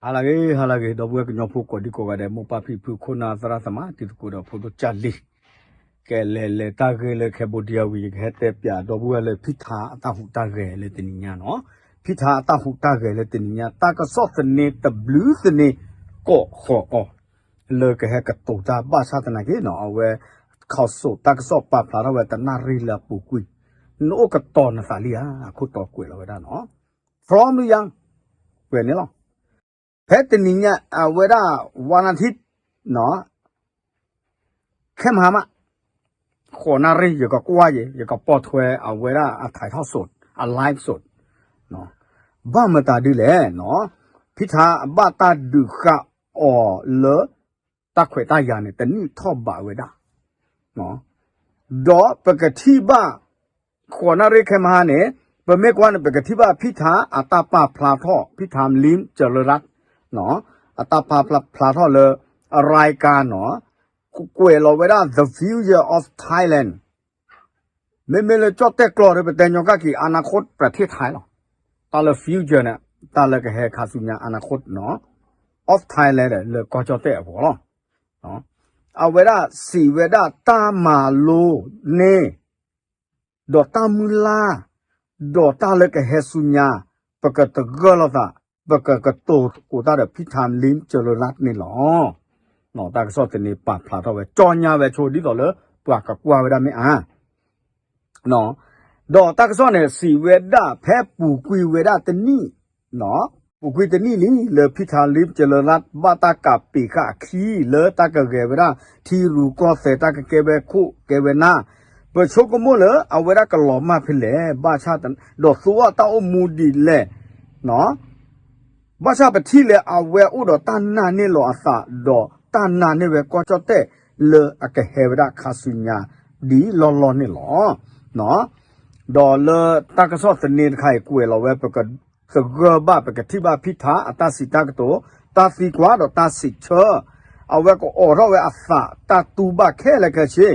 ဟါလၢအဂ့ၤ ဟါလၢအဂ့ၤ ဒီပုၢ်ဝဲၢ်ကညီဖိကိးဒံကိးဂၤဒဲး မိၢ်ပၢ်ဖံဖု ခိၣ်နၢ်သရၣ်သမါ တံၤသကိးဒီးဖိဒိၣ်ကၢ်လံၤ, ကလဲၤလဲၤတၢ်ဂ့ၢ်လၢ Cambodia ဝံၤ ယကဟဲတဲပၠး ဒီပုၢ်ဝဲၢ်လၢဖံထါအတၢ်ဟူးတၢ်ဂဲၤလၢတနံၤညါနီၤ, ဖံထါအတၢ်ဟူးတၢ်ဂဲၤလၢတနံၤညါ တၢ်ကစီၣ်သန့တဘျုးသန့ ကိးဃီၤအီၤ လၢကဟဲကတိၤတၢ်ဘၣ်ဆၣ်သနာ်က့နီၤ အဝဲ ข่าวสด တၢ်ကစီၣ်ပာ်ဖျါထီၣ်ဝဲတနၣ်ရံၣ်လၢအပူၤကွံာ်, နအိၣ်ကတီၤနသးလံဧါ အခိၣ်တီကွဲးလီၤဝဲဒၣ်နီၤ, พร้อมหรือยัง ကွဲးန့ၣ်လီၤ. ဖဲတနံၤညါ အဝဲဒၣ် วันอาทิตย์နီၤ ခဲမဟါမး ဃိးနၣ်ရံၣ် ယကကွၢ်ယဲ ယကပိာ်ထွဲအဝဲဒၣ်အ ถ่ายทอดสด အ ไลฟ์สด ဘၣ်မတၤဒ်လဲၣ်နီၤ, ဖံထါအဘၣ်တၢ်ဒုးဃာ်အီၤလၢ တၢ်ခွဲးတၢ်ယာ်န့ၣ် တနံၣ်ထီၣ်ဘးဝဲဒၣ် ဒီးပကထံၣ်ဘၣ် ဃိးနၣ်ရံၣ်ခဲမဟါန့ၣ် ပမ့ၢ်ကွၢ်န့ၣ် ပကထံၣ်ဘၣ်ဖံထါအတၢ်ပာ်ဖျါထီၣ် ဖံထါ Lim Jalorat အတၢ်ပာ်ဖျါထီၣ်လၢ အရကၤနီၤ ကွဲးလီၤဝဲဒၣ် The Future of Thailand မ့မ့ၢ်လၢကၠီၣ်တဲၣ်ကျီၢ်ဒီး ပတဲညီကၣ်က့ၤ อนาคต ประเทศไทย လီၤ. တၢ်လၢ future န့ၣ် တၢ်လၢကဟဲခါဆူညါ อนาคต နီၤ of Thailand လၢကီၢ်ကၠီၣ်တဲၣ်အဂီၢ်လီၤ. အဝဲဒၣ်စံးဝဲဒၣ်တၢ်မၤလိန့ၣ် ဒီးတၢ်မုၢ်လၢ် ဒီးတၢ်လၢကဟဲဆူညါ ပကသဂၢၢ်လိာ်သး ပကကတိၤသကိးတၢ်ဒီးဖံထါ Lim Jalorat န့ၣ်လီၤ. တၢ်ကစီၣ်သန့ပာ်ဖျါထီၣ်ဝဲ ကၠီညါဝဲဆိဒ်သိးလၢ ပှၤကကွၢ်ဝဲဒၣ်မ့ၢ်အါ ဒီးတၢ်ကစီၣ်န့ၣ် စံးဝဲဒၣ်ဖဲပူၤကွံာ်ဝဲဒၣ်တနံၣ် ပူၤကွံာ်တနံၣ်လံ လၢဖံထါ Lim Jalorat ဘၣ်တၢ်ကးပ့ၤဃာ်အခံ လၢတၢ်ကဂဲၤဝဲဒၣ် ထံရူၢ်ကီၢ်သဲး တၢ်ကကဲဝဲခိၣ်ကဲဝဲနၢ်, ပဆိကမိၣ်လၢအဝဲဒၣ်ကလီၤမၢ်ဖဲလဲၣ် ဘၣ်ဆၣ် ဒီးသူအီၤတၢ်အိၣ်မူဒ်လဲၣ် ဘၣ်ဆၣ်ပထံၣ်လၢအဝဲအိၣ်ဒီးတၢ်နာ်န့ၢ်လီၤအသး ဒီးတၢ်နာ်န့ၢ်ဝဲကီၢ်ကၠီၣ်တဲၣ် လၢအကဟဲဝဲဒၣ်ခါဆူညါ ဒ်လီၢ်လီၢ်န့ၣ်လီၤ. ဒီးလၢတၢ်ကစီၣ်သန့တခါအံၤကွဲးလီၤဝဲ ပကသဂၢၢ်ဘၣ် ပကထံၣ်ဘၣ်ဖံထါအတၢ်စံးတၢ်ကတိၤ တၢ်သံကွၢ်ဒီးတၢ်စံးဆၢ အဝဲကအိးထီၣ်ဝဲအသး တၢ်တူၢ်ဘၣ်ခဲလၢာ်ခဲဆ့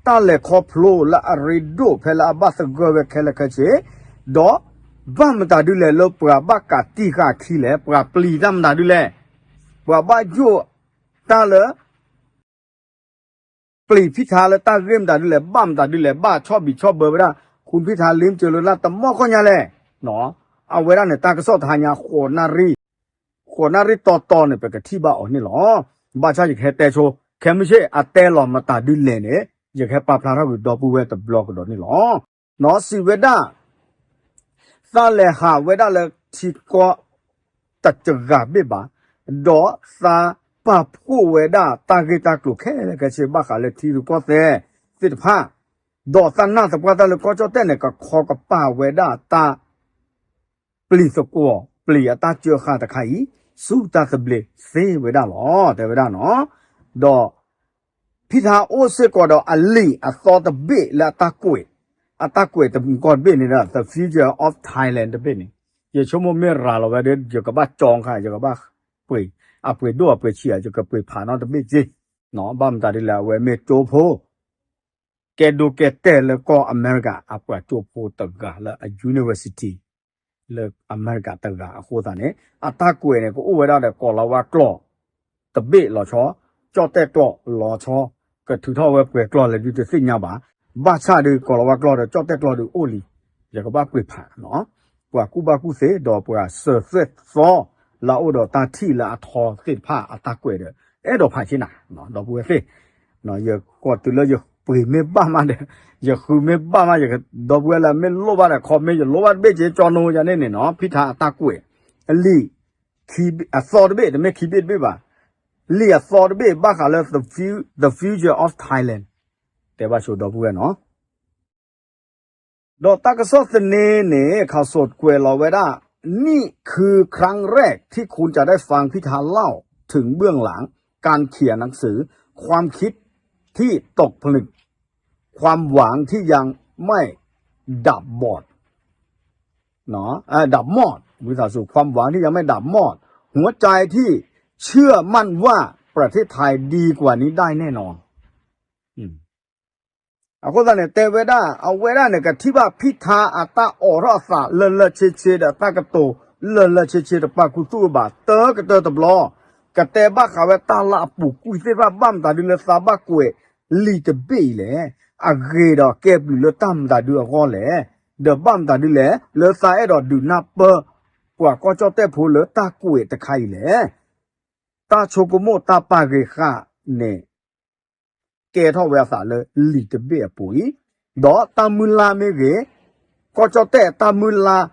တၢ်လဲၤခီဖျိလၢအရ့ဒိၣ်ဖဲလၢအဘၣ်သဂၢၢ်ဝဲခဲလၢာ်ခဲဆ့ ဒီးဘၣ်မတၤဒ်လဲၣ်လၢပှၤဘၣ်ကးတံၢ်ဃာ်အခံလဲၣ် ပှၤပျံၤတၢ်မတၤဒ်လဲၣ် ပှၤဘၣ်ယိၣ်တၢ်လၢ ပျံၤဖံထါလၢတၢ်ဂ့ၢ်မတၤဒ်လဲၣ် ဘၣ်မတၤဒ်လဲၣ် ဘၣ်ဆီၣ်ဘံးဆီၣ်ဘၢဝဲဒၣ် ဃုဖံထါလ့ၣ်ကၠိလၢတၢ်တမီၢ်ခီညါလဲၣ် အဝဲဒၣ်န့ၣ် တၢ်ကစီၣ်တဟါညါ ဃိးနၣ်ရံၣ် ဃိးနၣ်ရံၣ်တီတီန့ၣ် ပကထံၣ်ဘၣ်အီၤန့ၣ်လီၤ. ဘၣ်ဆၣ်ယကဟဲတဲဆိ ခဲမုၢ်ဆ့ၣ်အတဲလီၤမတၤဒ်လဲၣ်န့ၣ် ယကဟဲပာ်ဖျါထီၣ်ကွံာ်ဒီပုၢ်ဝဲၢ်တဘျီကဒီးန့ၣ်လီၤ. နီၢ်စံးဝဲဒၣ် သးလဲၤဟးဝဲဒၣ်လၢထံကီၢ်တစှၤဘ့ၣ်ဘၣ်, ဒီးသးပာ်ဖှိၣ်ဝဲဒၣ်တၢ်ဂ့ၢ်တၢ်ကျိၤခဲလၢာ်ခဲဆ့ဘၣ်ဃးလၢထံရူၢ်ကီၢ်သဲးသ့ၣ်တဖၣ်, ဒီးသးနာ်သပှၢ်တၢ်လၢကီၢ်ကၠီၣ်တဲၣ်န့ၣ် ကခီကပၤဝဲဒၣ်တၢ် ပျံၤသကွီၤ ပျံၤအတၢ်စၢဃာ်တခါအံၤ ဆူတၢ်သဘျ့သ့ဝဲဒၣ်လီၤ တဲဝဲဒၣ်နီၤ. ဒီး ဖံထါအိၣ်စ့ၢ်ကီးဒီးအလံာ်အသီတဘ့ၣ်လၢအတၢ်ကွဲး, အတၢ်ကွဲးတမူကီၢ်တဘ့ၣ်န့ၣ်ဒီး The Future of Thailand တဘ့ၣ်န့ၣ်, ယဆိကမိၣ်မ့ၢ်ရၤလီၤဝဲဒီး ယကဘၣ်ကၠီခါ ယကဘၣ်ပှ့ၤ, အပှ့ၤဒိၣ်အပှ့ၤဆံးဧါ ယကပှ့ၤဖးနီတဘ့ၣ်က့, ဘၣ်မတၤဒ်လဲၣ် အဝဲမ့ၢ်ကၠိဖိ ကဲဒိကဲတဲာ်လၢကီၢ်အမဲရကၤ အပှၤကၠိဖိတဂၤလၢအ university လၢအမဲရကၤတဂၤအဃိသတးန့ၣ် အတၢ်ကွဲးန့ၣ် ကအိၣ်ဝဲဒၣ်ဒီးကိၤလၤဝါကျိာ်တဘ့ၣ်လီၤဆီ, ကၠီၣ်တဲၣ်ကျိာ်လီၤဆီ, ကထုးထီၣ်ဝဲပှဲၤကျိာ်လဲၣ်ဒုးတသ့ၣ်ညါဘၣ်, ဘၣ်ဆၣ်ဒုးကိၤလၤဝါကျိာ်ဒီးကၠီၣ်တဲၣ်ကျိာ်ဒုးအိၣ်လံ, ယကဘၣ်ကွဲးဖးနီၤ, ပှၤကူၣ်ဘၣ်ကူၣ်သ့ဒီးပှၤစၢၤသွဲၣ်သီ လၢအအိၣ်ဒီးတၢ်ထံၣ်လၢအထီသ့ၣ်တဖၣ်အတၢ်ကွဲးဒီး အဲၣ်ဒိးဖးဆ့နၤ, ဒီပုၢ်ဝဲၢ်သ့ၣ် ယကိးတုၤလၢယပှ့ၤမ့ၢ်ဘၣ်မးဒီး ယဃုမ့ၢ်ဘၣ်မး ဒီပုၢ်ဝဲၢ်လၢမ့ၢ်လိၣ်ဘၣ်ဒီး comment ယလိၣ်ဘၣ်တဘ့ၣ်က့ ကၠီနိယၤန့ၣ်န့ၣ်နီၤ ဖံထါအတၢ်ကွဲး အလံာ် အသီတဘ့ၣ် တမ့ၢ်ခံဘ့ၣ်တဘ့ၣ်ဘၣ်, လံာ်အသီတဘ့ၣ်ဘၣ်ဃးလၢ the fu-, the future of Thailand တဲဘၣ်ဆိဒီပုၢ်ဝဲၢ်နီၤ ဒီးတၢ်ကစီၣ်သန့န့ၣ် ข่าวสด ကွဲးလီၤဝဲဒၣ် นี่คือครั้งแรกที่คุณจะได้ฟังพิธาเล่าถึงเบื้องหลังการเขียนหนังสือ ความคิดที่ตกผลึก ความหวังที่ยังไม่ดับบอด เนาะ เอ่อ ดับมอด ဝံသးစူၤ ความหวังที่ยังไม่ดับมอด หัวใจที่เชื่อมั่นว่าประเทศไทยดีกว่านี้ได้แน่นอน အဃိသတးန့ၣ် တဲဝဲဒၣ် အဝဲဒၣ်န့ၣ် ကထံၣ်ဘၣ်ဖံထါအတၢ်အိးထီၣ်အသးလၢလၢဆ့ဆ့ဒီးတၢ်ကတိၤ လၢာ်လၢာ်ဆ့ဆ့တပာ်ခူသူၣ်အဘၣ် တၢကတၢၢ်တဘျီ, ကတဲဘၣ်ဃးဝဲတၢ်လၢအပူၤကွံာ်သ့ၣ်တဖၣ် ဘၣ်မတၤဒုလၢသးဘၣ်ကွဲးလံာ်တဘ့ၣ်အံၤလဲၣ်. အဂ့ၤဒီးကဲဘျုးလၢတၢ်မတၤဒုအဂီၢ်လဲၣ်. ဒီးဘၣ်မတၤဒုလဲၣ် လၢသးအဲၣ်ဒိးဒုးနၢ်ပၢၢ် ပှၤကီၢ်ကၠီၣ်တဲၣ်ဖိလၢတၢ်ကွဲးတခါအံၤလဲၣ်. တၢ်ဆိကမိၣ်တၢ်ပာ်ဂ့ၤဃာ်န့ၣ် ကဲထီၣ်ဝဲအသးလၢလံာ်တဘ့ၣ်အပူၤအံၤ, ဒီးတၢ်မုၢ်လၢ်မ့ၢ်ဂ့ၤ, ကီၢ်ကၠီၣ်တဲၣ်တၢ်မုၢ်လၢ်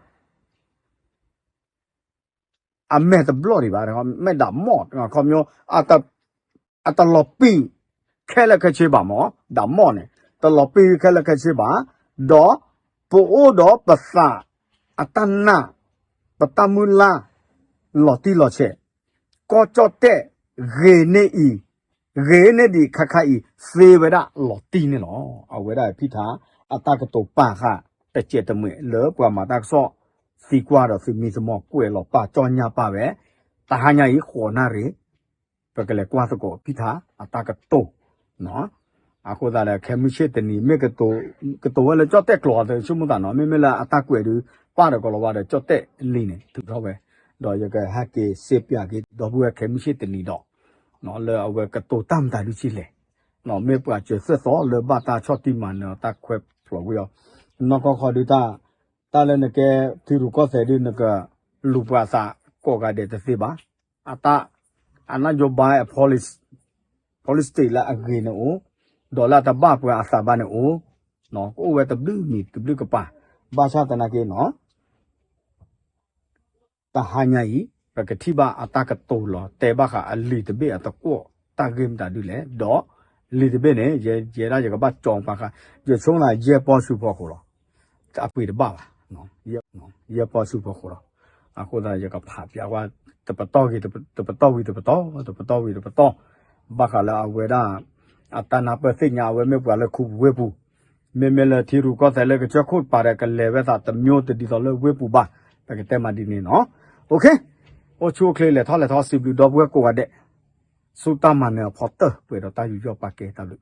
အမဲာ်တဘျီၣ်ဒံးဘၣ်, မ့ၢ်ဒၣ်မီၣ်, ခီပညီ အတလီၤပံာ်ခဲလၢာ်ခဲဆ့ဘၣ်မး, ဒၣ်မီၣ်န့ၣ် တလီၤပံာ်ခဲလၢာ်ခဲဆ့ဘၣ်, ဒီးပအိၣ်ဒီးပသးအတၢ်နာ်, ပတၢ်မုၢ်လၢ် လီၤတံၢ်လီၤဆဲး, ကီၢ်ကၠီၣ်တဲၣ် ဂ့ၤန့ၢ်အံၤ, ဂ့ၤန့ၢ်ဒံးခါခါအံၤ သ့ဝဲဒၣ်လီၤတံၢ်န့ၣ်လီၤ. အဝဲဒၣ်ဖံထါ အတၢ်ကတိၤပာ်ဃာ်တစဲးတမှဲးလၢပှၤမၤတၢ်ကစီၣ် သံကွၢ်ဒီးသုးမံသမိးကွဲးလီၤပာ် ကၠီၣ်ညါပာ်ဝဲ, တဟါညါအံၤ ဃိးနၣ်ရံၣ် ပကလဲၤကွၢ်သကိးဖံထါအတၢ်ကတိၤ အဃိသတးဒီး ခဲမုၢ်ဆ့ၣ်တနံၤ မ့ၢ်ကတိၤ, ကတိၤဝဲလၢကၠီၣ်တဲၣ်ကျိာ် သုဆိကမိၣ်သးနီၤ, မ့မ့ၢ်လၢအတၢ်ကွဲးဒုး ပၢ်ဒီးကလီၤဝါဒီး ကၠီၣ်တဲၣ်လံန့ၣ် ထုးထီၣ်ဝဲ, ဒီးယကဟဲက့ၤစ့ပၠးက့ၤ ဒီပုၢ်ဝဲၢ်ခဲမုၢ်ဆ့ၣ်တနံၤဒီး လၢအဝဲကတိၤတၢ်မတၤဒုးက့လဲၣ်, မ့ၢ်ပှၤစၢၤသွဲၣ်သီလၢဘၣ်တၢ်ဆီၣ်တံၢ်မၤနၢၤအီၤ တၢ်ခွဲးဖျိးဝံၤအီၤ, နီၢ်ကီၢ်ခီဒုး တၢ်လၢနကဲထံရူၢ်ကီၢ်သဲးဒုး နကလူၤပှၤသးကိးဂၤဒဲးတသ့ဘၣ်, အတၢ်, အနၢ်ယိဘါအ policy လၢအဂ့ၤန့ၣ်အိၣ်, ဒီးလၢအတဘၣ်ပှၤအသးဘၣ်န့ၣ်အိၣ်, ကအိၣ်ဝဲတဘျုးမံၤတဘျုးကပၤ, ဘၣ်ဆၣ်သနာ်က့နီၤ တဟါညါအံၤ ပကထံၣ်ဘၣ်အတၢ်ကတိၤလီၤတဲာ်ဘၣ်ဃးအလံာ်တဘ့ၣ်အတကွီၣ် တၢ်ဂ့ၢ်မတၤဒုလဲၣ်, ဒီးလံာ်တဘ့ၣ်န့ၣ် ယဲဒၣ်ယကဘၣ်ကၠီပာ်ဃာ်, ယဆိကမိၣ်သးယဲၢ်ပီၢ်ဆူဖီခိၣ်လီၤ, အပှ့ၤတဘၣ်ဘၣ်, ယဲၢ်ပီၢ်ဆူဖီခိၣ်လီၤ. အဃိသတးယကဖးပၠးဝဲ တပတီၢ်ဂ့ၤ, တပတီၢ်ဝံၤတပတီၢ်, တပတီၢ်ဝံၤတပတီၢ်, ဘၣ်ဃးလၢအဝဲဒၣ် အတၢ်နၢ်ပၢၢ်သ့ၣ်ညါ အဝဲမ့ၢ်ပှၤလၢခူပူၤဝ့ၢ်ပူၤ, မ့မ့ၢ်လၢထံရူၢ်ကီၢ်သဲးလၢကစၢၢ်ခိၣ်တပၤဒီး ကလဲၤဝဲသးတမျိုးတဒ်သိးလၢဝ့ၢ်ပူၤဘၣ်, ပကတဲမးဒ်န့ၣ်နီၤ. အိၣ်ဆူၣ်အိၣ်ချ့ လဲၤထီၣ်လဲၤထီၣ် စံးဘျုးဒီပုၢ်ဝဲၢ်ကိးဂၤဒဲး, ဆူတၢ်မၤနၢၤအဖီတၢၢ် ပှဲၤဒီးတၢ်ယူးယီၣ်ပာ်ကဲတၢ်ဘျုး